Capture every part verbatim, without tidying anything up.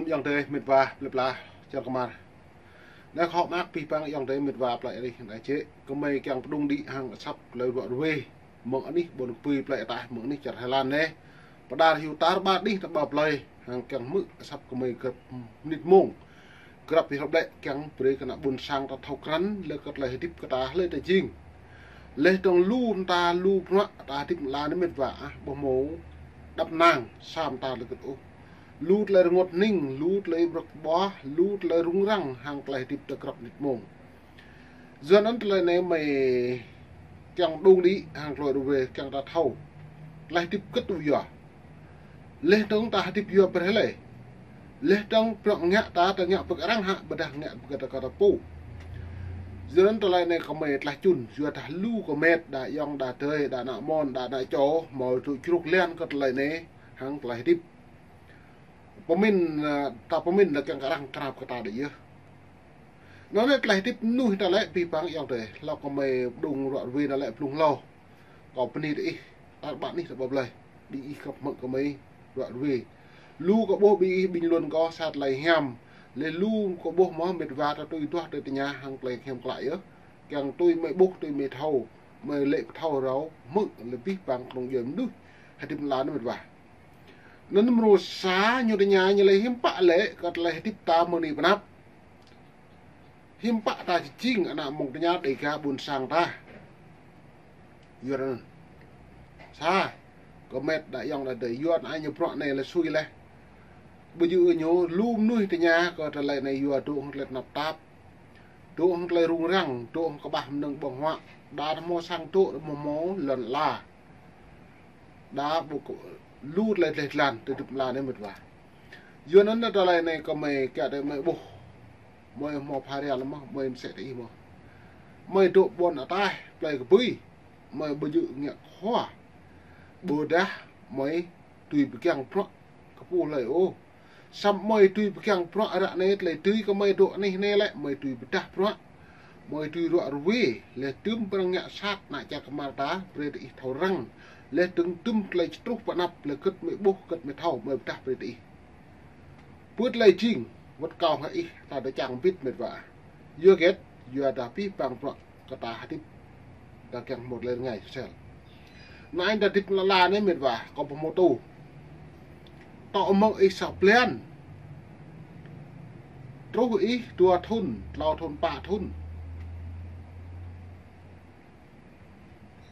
Ayŏng adơi mĕt wa plơi pla čar kơmar. Anai kâo mơak abih bang ayŏng adơi mĕt wa plơi arih anai čĕ. Gơmơi kiăng pơdŏng đĭ hăng asăp tơlơi ruă ruê mơ̆ng anih ƀôn kơpui plơi ataih mơ̆ng anih čar Thái Lan anai. Pơđar hyu tar ƀar anih tar ƀar plơi hăng kiăng hmư̆ asăp gơmơi grăp mơnit mông. Grăp hyu hlăp lĕ kiăng brơi kơ ană ƀôn sang ta thâo krăn lĕ kơ tơlơi hơdip kơ ta hlơi ta jing. Leh dơ̆ng lu ta lu bruă ta hơdip ala anai mĕt wa ah ƀu hmâo đăp năng sa mơta lĕ kơ ôh. Lu tơlơi rơngot hning, lu tơlơi brŏk ƀuah, lu tơlơi rŭng răng hăng tơlơi hơdip ta grăp mơnit mông. Yua anŭn tơlơi anai gơmơi kiăng pơdŏng đĭ hăng tơlơi ruă ruê kiăng ta thâo. Tơlơi hơdip kơ tui yua. Leh dơ̆ng ta hơdip yua brơi lĕ. Leh dơ̆ng bruă ngă ta ta ngă pơk arăng hă ƀôdah ngă pơk ta kơ ta pô. Yua anŭn tơlơi anai gơmơi tlaih čun, yua dah lu kơ mĕt, đa ayŏng, đa adơi, đa ană mơ̆n, đa ană čô, hmâo tŭ čruk lian kơ tơlơi anai hăng tơlơi hơdip. Pơmĭn, ơ, ta pơmĭn lĕ kiăng kơ arăng krăp kơ ta đơi yơh. Anŭn lĕ tơlơi hơdip mơnuih ta lĕ abih bang ayŏng adơi. Hlâo gơmơi pơdŏng ruă ruê anŭn lĕ blung hlâo. Kâo bơni tơ ih, tar ƀar anih tar ƀar plơi. Ƀing ih khăp hmư̆ gơmơi ruă ruê. Lu kơ ƀuh ƀing ih bình luận kâo sa tơlơi hiam. Leh lu kơ ƀuh mơ̆ mĕt wa ta tui duah tơlơi tơña hăng tơlơi hiam klă yơh. Kiăng tui gơmơi ƀuh tui gơmơi thâo. Gơmơi lĕ pơthâo rao hmư̆ lĕ abih bang kơnung djuai mơnuih. Hơdip ala anai mĕt wa. Anŭn mrô sa ñu tơña ñu lĕ hiư̆m pă lĕ kơ tơlơi hơdip ta mơ̆ng anai pơ anăp. Hiư̆m pă ta či jing ană mơ̆ng tơña Dêga ƀôn sang ta. Yua anŭn. Sa, kơ mĕt đa ayŏng đa adơi yua anai ñu bruă anai lĕ sui leh. Ƀu djơ̆ ñu lu mơnuih tơña kơ tơlơi anai yua dŏ hăng tơlơi tơnap tap. Dŏ hăng tơlơi rŭng răng, dŏ hăng kơƀah mơnơ̆ng ƀơ̆ng huă. Đa hmâo sang dŏ, đa hmâo lŏn ala. Đa ƀu kơ lu tơlơi tơlơi tlan tơ hơdip ala anai mĕt wa. Yua anŭn tơlơi anai gơmơi kiăng tơ gơmơi ƀuh. Gơmơi hmâo phara lăm mơ̆, gơmơi mơsĕ tơ ih mơ̆. Gơmơi dŏ ƀôn ataih, plơi kơpui. Gơmơi ƀu djơ̆ ngă khua. Ƀôdah gơmơi tui pơgang bruă kơ pô hlơi ôh. Samơ̆ gơmơi tui pơgang bruă ră anai tơlơi tui gơmơi dŏ anih anai lĕ, gơmơi tui pơdah bruă. Gơmơi tui ruă ruê, leh dŭm prăng ngă sat ană čar kơmar ta, brơi tơ ih thâo răng. Leh dơ̆ng dŭm tơlơi či truh pơ anăp, leh gĭt gơmơi ƀuh, gĭt gơmơi thâo, gơmơi pơdah brơi tơ ih. Pơ tơlơi jing, wơ̆t kâo hăng ih, ta dŏ čang bit mĕt wa. Yua hơget, yua dah abih bang bruă kơ ta hơdip. Ta kiăng hmâo tơlơi rơngai sel. Anai ta hơdip ala anai mĕt wa, kâo ƀu hmâo tŭ. Tŏ mơ̆ng ih sa blan. Truh ih dua thŭn, klâo thŭn, pă thŭn.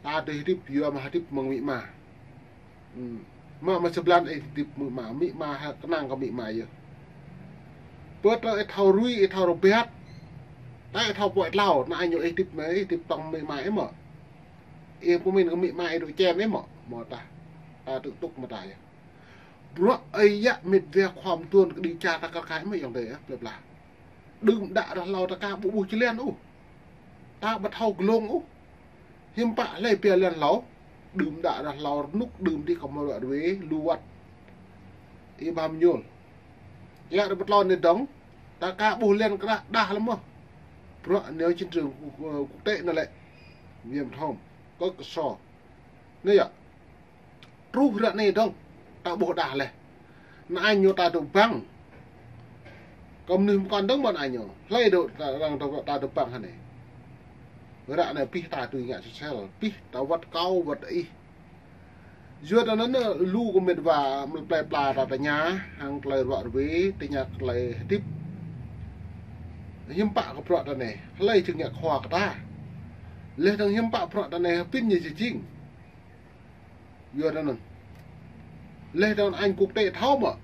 Ta dŏ hơdip, yua mă hơdip mơ̆ng amĭ ama. Hmm. Mă mă sa blan ih hơdip mơ̆ng amĭ ama, amĭ ama ha kơnang kơ amĭ ama yơh. Pơtơ ih thâo rui, ih thâo rơbat. Ta ih thâo pơ̆k tlâo, anai ñu ih hơdip mơ̆, ih hơdip tŏng amĭ ama ih mơ̆. Ih pơmĭn kơ amĭ ama ih dŏ čem ih mơ̆, mơ̆ ta. Ta tŭk tŭk mơ̆ ta yơh. Bruă ơi yă mĕt wa khua mơtuan kơ đĭ čar ta kar kaĭ mơ̆ ayŏng adơi yơh, plơi pla. Đưm đă rah hlâo ta ka ƀu ƀuh či lian ôh. Ta ƀu thâo glông ôh. Hiư̆m pă hlơi pia lian hlâo. Đưm đă rah hlâo rơnŭk đưm dih kơ mơ̆ ruă ruê lu wơ̆t. Ih ƀam ñuôl. Yă rơbơt lŏn anai dơ̆ng. Ta ka ƀuh lian krah đah lăm mơ̆. Bruă neo chiến trường quốc, quốc tế anai lĕ. Việt Nam. Kơ kơsô. Anai yơh. Truh ră anai dơ̆ng, ta ƀuh đah leh. Anai ñu ta dŏ bang. Kơ mơnuih mơkŏn dơ̆ng mơ̆n anai ñu. Hlơi dŏ ta, arăng ta, ta dŏ bang hơnai. Ră anai pih ta tui ngă sel, pih ta wơ̆t kâo wơ̆t ih. Yua ta anŭn lu kơ mĕt wa mơ̆ plơi pla ta tơña, hăng tơlơi ruă ruê, tơña tơlơi hơdip. Hiư̆m pă kơ bruă ta anai, hlơi či ngă khua kơ ta. Leh dơ̆ng hiư̆m pă bruă ta anai, hơbĭn ñu či jing. Yua anŭn. Leh dơ̆ng anai quốc tế thâo mơ̆.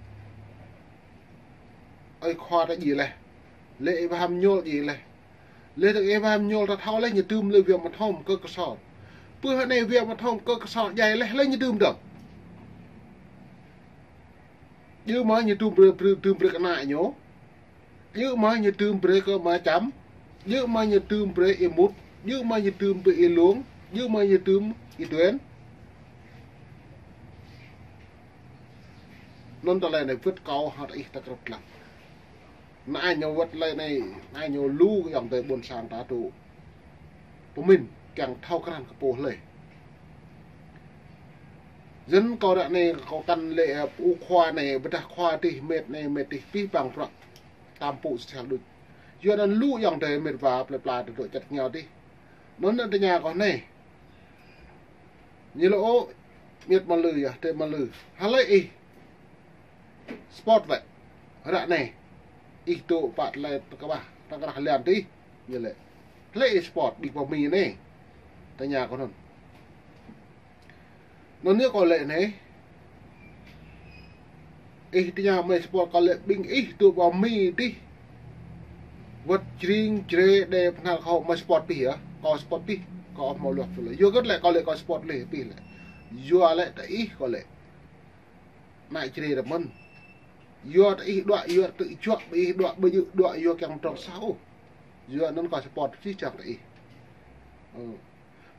Ơi khua ta djai leh. Leh ih ƀam ñuôl djai leh. Leh dơ̆ng ih ƀam ñuôl ta thâo leh ñu dưm leh Việt Nam thâo kơ kơsô. Pơ hơnai Việt Nam thâo kơ kơsô djai leh leh ñu dưm dơ̆ng. Djơ̆ mơ̆ ñu dưm brơi, brơi, dưm brơi kơ ană ñu. Djơ̆ mơ̆ ñu dưm brơi kơ mă čăm. Djơ̆ mơ̆ ñu dưm brơi ih mŭt. Djơ̆ mơ̆ ñu dưm brơi ih lông. Djơ̆ mơ̆ ñu dưm ih tuen. Anŭn tơlơi anai wơ̆t kâo hăng ih ta krăp lăng. Anai ñu wơ̆t tơlơi anai, anai ñu lu ayŏng adơi ƀôn sang ta dŏ. Pơmĭn kiăng thâo krăn kơ pô hlơi. Yua anŭn kâo ră anai kâo kăn lĕ, ơ, ƀu khua anai, ƀôdah khua tih, met anai, met tih, pih pang prăk. Tam pŭ sel đuč. Yua anŭn lu ayŏng adơi met wa plơi pla tơdŏ čăt rơngiao tih. Anŭn anŭn tơña kâo anai. Ñu lĕ ôh, met mă lư yơh, tĕ mă lư. Hlơi ih spot wĕ. Ră anai. Ih dŏ pă tơlơi tơkơƀah, tơkrah lian tih. Ñu lĕ. Hlơi ih spot, ƀing pơmĭn anai. Tơña kâo anŭn. Anŭn yơh kâo lĕ anai. Ih tơña mơi spot kâo lĕ ƀing ih dŏ pơmĭn tih. Wơ̆t jring, jrê, đe, pơhnal kâo mơi spot pih yơh. Kâo spot pih. Kâo hmâo luah pih lĕ. Yua hơget lĕ kâo lĕ kâo spot lĕ pih lĕ. Yua lĕ tơ ih kâo lĕ. Anai jrê rơmơ̆n. Yua tơ ih đuaĭ, yua tơ ih juă, ƀing ih đuaĭ, ƀing ih đuaĭ, yua kiăng pơdrŏng sa ôh. Yua anŭn kâo spot čih čang tơ ih. Ơ.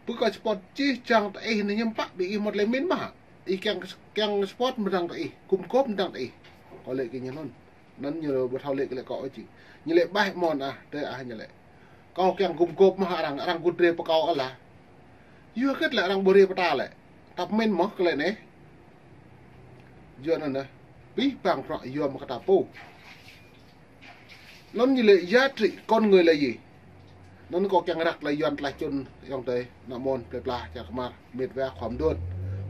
Pơ kâo spot čih čang tơ ih anai hiư̆m pă ƀing ih mơ̆t lĕ min mă. Ih kiăng, kiăng spot mơdang tơ ih, gum gôp mơdang tơ ih. Kâo lĕ kơ ñu anŭn. Anŭn ñu ƀu thâo lĕ kơ lĕ kâo ôh či. Ñu lĕ ƀah mơ̆n ah, tơ ah ñu lĕ. Kâo kiăng gum gôp mă arăng, arăng gŭt rê pơ kâo ala. Yua hơget lĕ arăng ƀu rê pơ ta lĕ. Ta pơmĭn mơ̆ kơ lĕ anai. Yua anŭn ah. Pih pang prăk yua mă kơ ta pô. Anŭn ñu lĕ giá trị con người là gì. Anŭn kâo kiăng răk tơlơi Yuan tơlơi čun ayŏng adơi, ană mơ̆n, plơi pla, čar kơmar, met wa khua mơduôn.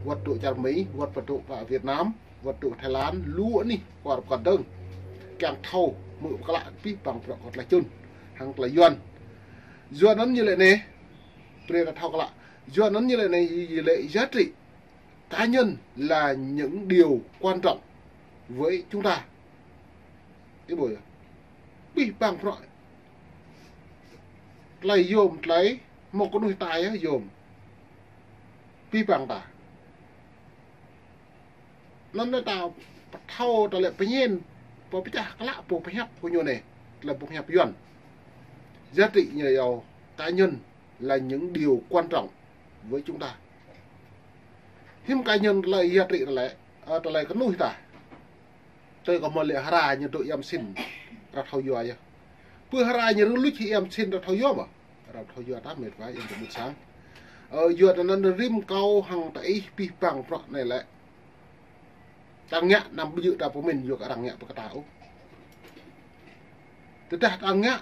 Wơ̆t dŏ čar Mi, wơ̆t pơ dŏ pơ Việt Nam, wơ̆t dŏ Thái Lan, lu anih, kơ rơp kơdơ̆ng. Kiăng thâo, hmư̆ pơklă, pih pang prăk kơ tơlơi čun. Hăng tơlơi Yuan. Yua anŭn ñu lĕ anai, brơi ta thâo pơklă. Yua anŭn ñu lĕ anai, ñu lĕ giá trị cá nhân là những điều quan trọng với chúng ta. Ih ƀuh yơh. Pih pang prăk. Tơlơi yôm, tơlơi hmâo kơnuih ta yơh yôm. Pih pang ta. Anŭn ta pơthâo tơlơi pơñen, pơpơčah klă pô pơhiăp kơ ñu anai. Tơlơi pô pơhiăp Yuan. Giá trị ñu yơh cá nhân là những điều quan trọng với chúng ta. Hiư̆m cá nhân tơlơi giá trị tơlơi, ơ, tơlơi kơnuih ta. Tui kâo hmâo lĕ hra ñu dŏ iam sin, ră thâo yua yơh. Pơ hra ñu rơluč iam sin ră thâo yua mơ̆. Ră thâo yua ta met wa iam tơ mŭt sang. Ơ, yua anŭn rĭm kâo hăng tơ ih pih pang prăk anai lĕ. Ta ngă anăm ƀu djơ̆ ta pơmĭn yua kơ arăng ngă pơ kơ ta ôh. Tơdah ta ngă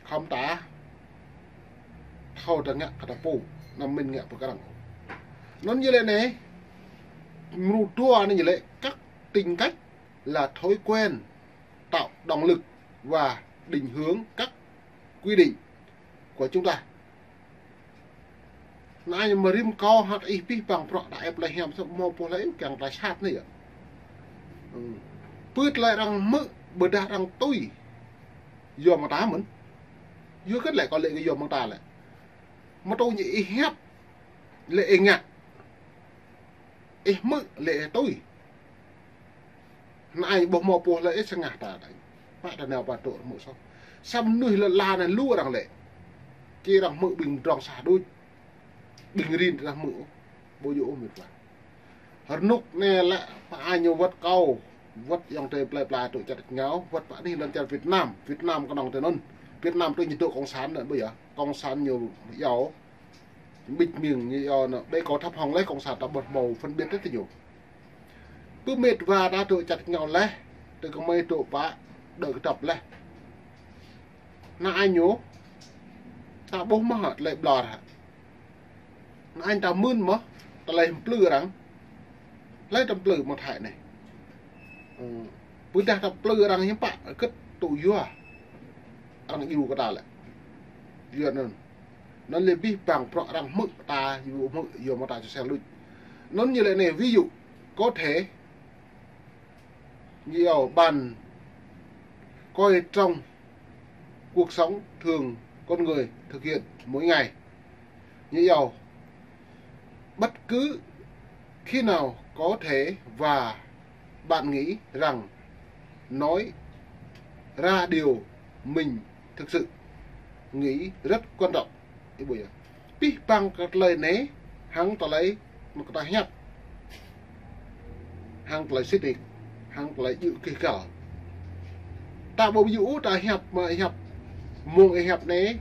khŏm ta thâo ta ngă kơ ta pô, anăm pơmĭn ngă pơ kơ arăng ôh. Anŭn ñu lĕ anai, mrô dua anai ñu lĕ các tính cách là thói quen tạo động lực và định hướng các quy định của chúng ta. Anai mơ̆ rĭm kâo hăt ih pih pang prăk đa ĕp lĕ hiam sơ̆ hmâo pô lĕ kiăng tơlơi sat anai yơh. Ư. Pơ tơlơi arăng hmư̆ ƀôdah arăng tui. Yua mơ̆ng ta mơ̆n. Yua hơget lĕ kâo lĕ kơ yua mơ̆ng ta lĕ. Mơ̆ tui ñu ih hiăp lĕ ih ngă. Ih hmư̆ lĕ ih tui. Anai ƀu hmâo pô lĕ ih sơngah ta đañ. Pă ta nao pă dŏ hmư̆ soh. Samơ̆ mơnuih lĕ la anai lu arăng lĕ. Či arăng hmư̆ ƀing pơdrŏng sa đôč. Ƀing rin arăng hmư̆ ôh. Ƀu djơ̆ ôh met wa. Rơnŭk anai lĕ pơ añ ñu wơ̆t kâo. Wơ̆t ayŏng adơi plơi pla dŏ čăt rơngiao. Wơ̆t pơ anih lŏn čar Việt Nam. Việt Nam kơnơ̆ng tơ anŭn. Việt Nam tui ñu dŏ cộng sản anŭn ƀu yơh. Cộng sản ñu yua. Ƀĭt ming ñu yua anŭn, ƀĕ kâo thâo hŏng lĕ cộng sản ta ƀu hmâo phân biệt tơ ñu. Pơ met wa ta dŏ čăt rơngiao lĕ, tơ kơmơi dŏ pă, dŏ kơdŏp lĕ. Anai ñu, ta ƀuh mơ̆ hă, tơlơi ƀlŏr hă. Anai ta mưn mơ̆, tơlơi pơplư arăng. Hlơi ta pơplư mơ̆ng Thái anai. Ư, ƀôdah ta pơplư arăng hiư̆m pă, hơget tŭ yua. Arăng iâu kơ ta lĕ. Yua anŭn. Anŭn lĕ pih pang prăk arăng hmư̆ ta, yua hmư̆, yua mơ̆ ta ču sel luč. Anŭn ñu lĕ anai, ví dụ, có thể, ñu yua bạn coi trọng cuộc sống thường con người thực hiện mỗi ngày. Như yêu, bất cứ khi nào có thể và bạn nghĩ rằng nói ra điều mình thực sự nghĩ rất quan trọng. Ih ƀuh yơh. Pih pang kơ tơlơi anai, hăng tơlơi mơ̆ kơ ta hiăp. Hăng tơlơi sĭt nik, hăng tơlơi djơ̆ gêh găl. Ta ƀu djơ̆ ôh ta hiăp mơ̆ hiăp mông ih hiăp anai,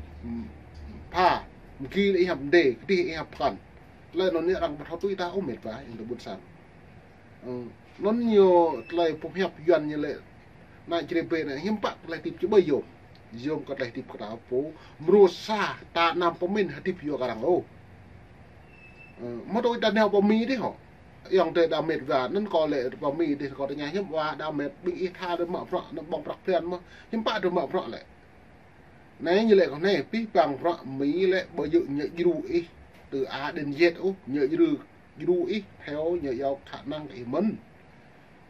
pha, mơ̆ng gih lĕ ih hiăp mơdê, kơdih ih hiăp pơkŏn. Tơlơi anŭn anai arăng ƀu thâo tui ta ôh met wa, yơ̆ng tơ ƀôn sang. Ơ, anŭn ñu tơlơi pơhiăp Yuan ñu lĕ, anai čơrê bê anai, hiư̆m pă tơlơi hơdip či ƀai yôm. Yôm kơ tơlơi hơdip kơ ta pô, mrô sa ta anăm pơmĭn hơdip yua kơ arăng ôh. Ơ, mơ̆ tui ta nao pơ Mi dih hŏ. Yơ̆ng tơ đa met wa, anŭn kâo lĕ pơ Mi dih kâo tơña hiư̆m wa đa met ƀing ih tha dơ̆ mă bruă, anŭn ƀơ̆ng prăk blan mơ̆. Hiư̆m pă dơ̆ mă bruă lĕ. Anai ñu lĕ kơ anai, pih pang bruă Mi lĕ ƀu djơ̆ ñu djru ih tơ A đến Z ôh, ñu djru, djru ih theo ñu yua khả năng ih mơ̆n.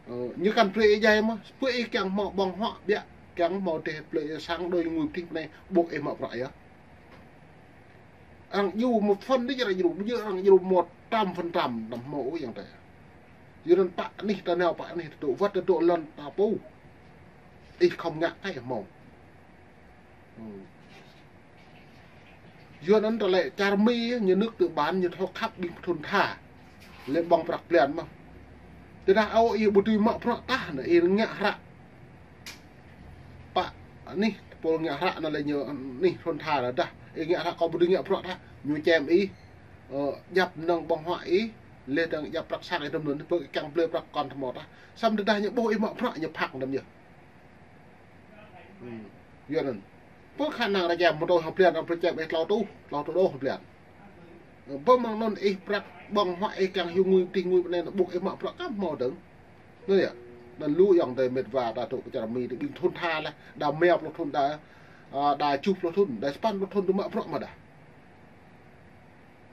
Ơ, ñu kăn plơi ih djai mơ̆, pơ ih kiăng hmâo ƀơ̆ng huă biă, kiăng hmâo teh plơi ih sang đôi ngui pơtih anai, ƀuh ih mă bruă yơh. Arăng djru một phần đih arăng djru, ƀu djơ̆ arăng djru một trăm phần trăm, anăm hmâo ôh yơ̆ng tơ. Yua anŭn pă anih ta nao pă anih ta dŏ, wơ̆t ta dŏ lŏn ta pô. Ih khŏm ngă kơ ih hmâo. Ơ. Yua anŭn tơlơi čar Mi, ñu nước tư bản, ñu thâo khăp ƀing thun tha. Lĕ ƀơ̆ng prăk blan mơ̆. Tơdah ôh ih ƀu dưi mă bruă tah anŭn, ih ngă hră. Pă anih, pô ngă hră anŭn lĕ ñu anih thun tha anŭn dah. Ih ngă hră kâo ƀu dưi ngă bruă tah, ñu čem ih. Ơ, djăp mơnơ̆ng ƀơ̆ng huă ih, lĕ dơ̆ng djăp prăk sang ih tơm anŭn, pơ kiăng blơi prăk kăn tơmâo tah. Samơ̆ tơdah ñu ƀuh ih mă bruă ñu phak tơm yơh. Ơ, yua anŭn. Pơ khả năng arăng čem mơ̆ tơ hăng blan, arăng pơčem ih tlâo rơtuh, tlâo rơtuh đôč hăng blan. Ơ, pơ mơ̆ng anŭn ih prăk ƀơ̆ng huă ih kiăng hyu ngui pơtih ngui pơnai anŭn ƀuh ih mă bruă kăm hmâo dơ̆ng. Anŭn yơh. Anŭn lu yơ̆ng tơ met wa ta dŏ pơ čar Mi tơ ƀing thun tha lĕ, đa meo pluh thun đa, ơ, đa tơjuh pluh thun, đa sapăn pluh thun tơ mă bruă mơ̆ đa.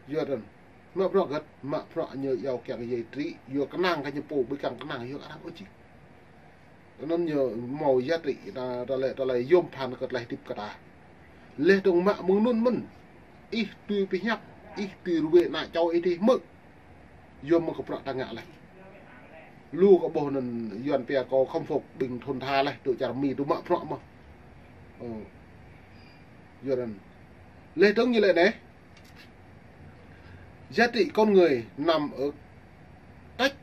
Yua anŭn. Mă bruă hơget, mă bruă ñu yua kiăng yai tri, yua kơnang kơ ñu pô, ƀu kiăng kơnang yua kơ arăng ôh čih. Anŭn ñu hmâo giá trị ta, tơlơi, tơlơi yôm phăn kơ tơlơi hơdip kơ ta. Lĕ dơ̆ng mă mơ̆ng anŭn mơ̆n. Ih tui pơhiăp, ih tui ruai ană čô ih dih hmư̆. Yôm mơ̆ng kơ bruă ta ngă lĕ. Lu kơ ƀuh anŭn Yuan pia kâo khâm phục ƀing thun tha lĕ, tơ čar Mi tơ mă bruă mơ̆. Ơ. Yua anŭn. Lĕ dơ̆ng ñu lĕ anai. Giá trị con người nằm ở cách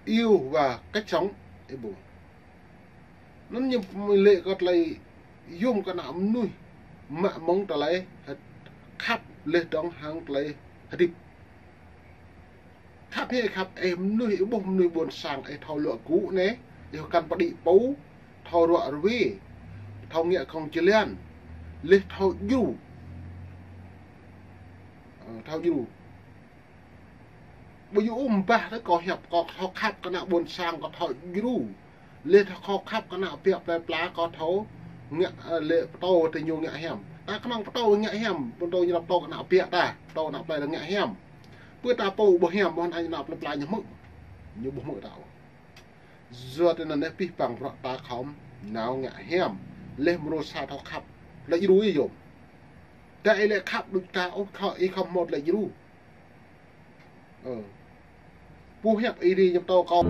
yêu và cách sống. Ơ ƀuh. Anŭn ñu lĕ kơ tơlơi yôm kơ ană mơnuih mă mơ̆ng tơlơi hơ-, khăp lĕ dơ̆ng hăng tơlơi hơdip. Khăp hĭ khăp ih mơnuih, ih ƀuh mơnuih ƀôn sang ih thâo luă gŭ anai, ih kăn pơđĭ pô, thâo ruă ruai, thâo ngă khŏng jơlan, lĕ thâo djru. Ơ, thâo djru. Ƀu djơ̆ ôh mơ̆ bah tơ kâo hiăp, kâo thâo khăp kơ ană ƀôn sang, kâo thâo djru. Lĕ thâo khăp kơ ană biă plơi pla, kâo thâo ngă, ơ, lĕ pơtô tơ ñu ngă hiam. Ta kơnơ̆ng pơtô ngă hiam, pơtô ñu pơtô kơ ană biă ta, pơtô ană plơi ta ngă hiam. Pơ ta pô ƀu hiam, ƀu ană plơi pla ñu hmư̆. Ñu ƀu hmư̆ ta ôh. Yua tơ anŭn anai pih pang bruă ta khŏm nao ngă hiam. Lĕ mrô sa thâo khăp. Lĕ djru ih yôm. Tơdah ih lĕ khăp đôč ta ôh, kơ ih khŏm hmâo tơlơi djru. Ơ. Pô hiăp ih dih ñu pơtô kâo.